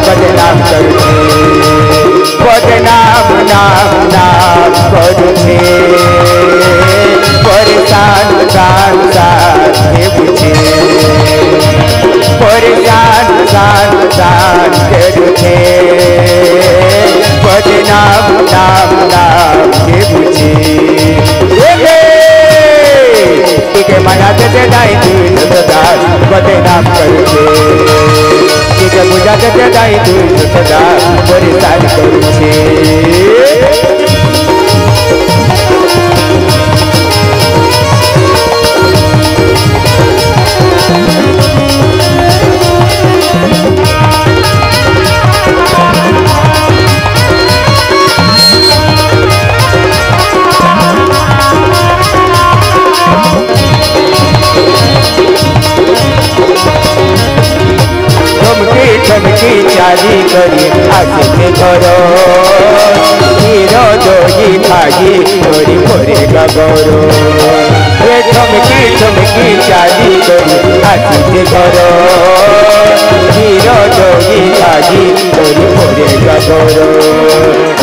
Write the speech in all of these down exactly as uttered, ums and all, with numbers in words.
बदनाम करू छे, बदनाम नाम नाम करू छे। परेशान सान सान के पूछे, परेशान सान सान के पूछे। बदनाम नाम नाम के पूछे। ए गे! टीके मना देते दाई तू सदा बदनाम करू छे। टीके पूजा देते दाई तू सदा परेशान करू छे। ठमकी ठमकी चाली करी आके घर, हीरो जोगी भागी तोरी भोरे गगरो। ये ठमकी ठमकी चाली करी आके घर, हीरो जोगी भागी तोरी भोरे गगरो।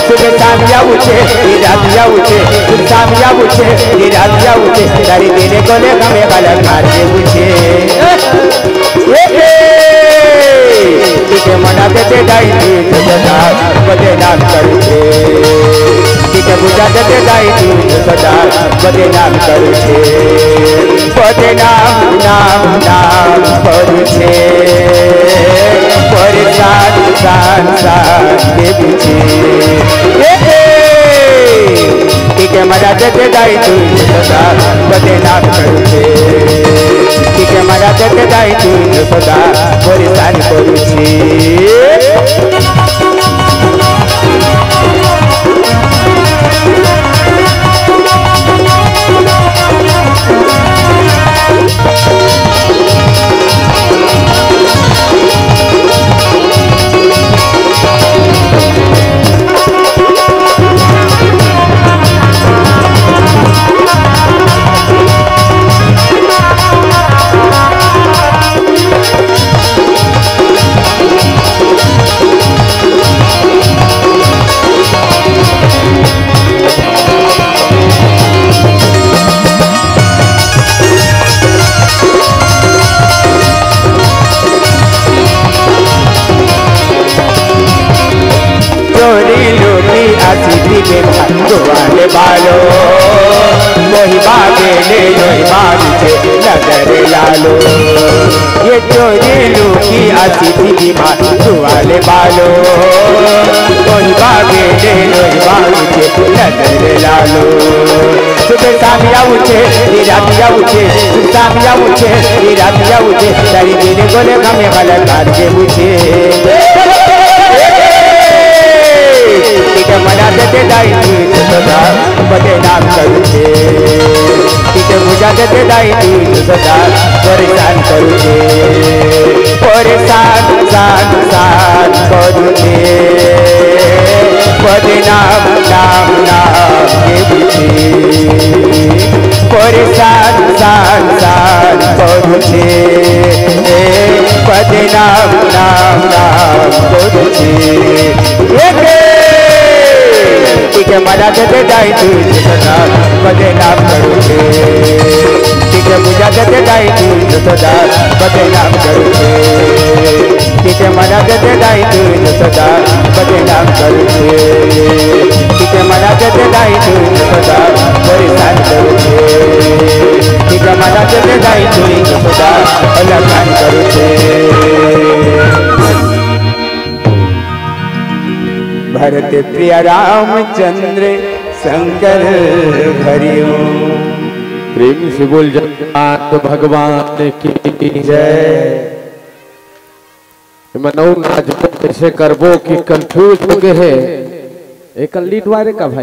सुबह शाम जाऊ छे, रात जाऊ छे, सुबह शाम जाऊ छे, रात जाऊ छे, तारी दिने कोले कमे गलत मार के पूछे। ए हे! टीके मना देते दाई तू सदा बदनाम करू छे। टीके बुझा देते दाई तू सदा बदनाम करू छे। बदनाम नाम नाम करू छे। परेशान सान सान के पूछे। ए हे! टीके मना देते दाई तू सदा बदनाम करू छे। टीके मना देते दाई तू सदा परेशान करू छे। चोरी लूटी आसी थी बेटा दुआले बालो, मोही बागे ले जोही बाग छे नजर लालो। ये चोरी लूटी आसी थी बेटा दुआले बालो, मोही बागे ले जोही बाग छे नजर लालो। सुबह शाम आऊ छे, रात आऊ छे, सुबह शाम आऊ छे, रात आऊ छे, तारी दिने गोले कमे वाला कार के पूछे। टीके मना देते दाई तू सदा बदनाम करू छे। टीके बुझा देते दाई तू सदा परेशान करू छे। परेशान सान सान करू छे। बदनाम नाम नाम के पूछे। परेशान सान सान करू छे। बदनाम नाम नाम करू छे। ए हे! टीके मना देते दाई तू सदा बदनाम करू छे। टीके बुझा देते दाई तू सदा बदनाम करू छे। टीके मना देते दाई तू सदा बदनाम करू छे। टीके मना देते दाई तू सदा परेशान करू छे। टीके मना देते दाई तू सदा परेशान करू छे। भरत प्रिय रामचंद्र शंकर हरिओम। प्रेम से बोल जगन्नाथ भगवान की जय। एमन अउ नाचबो कइसे करबो कि confuse हो गे हे। एकर lead वाले का भाई?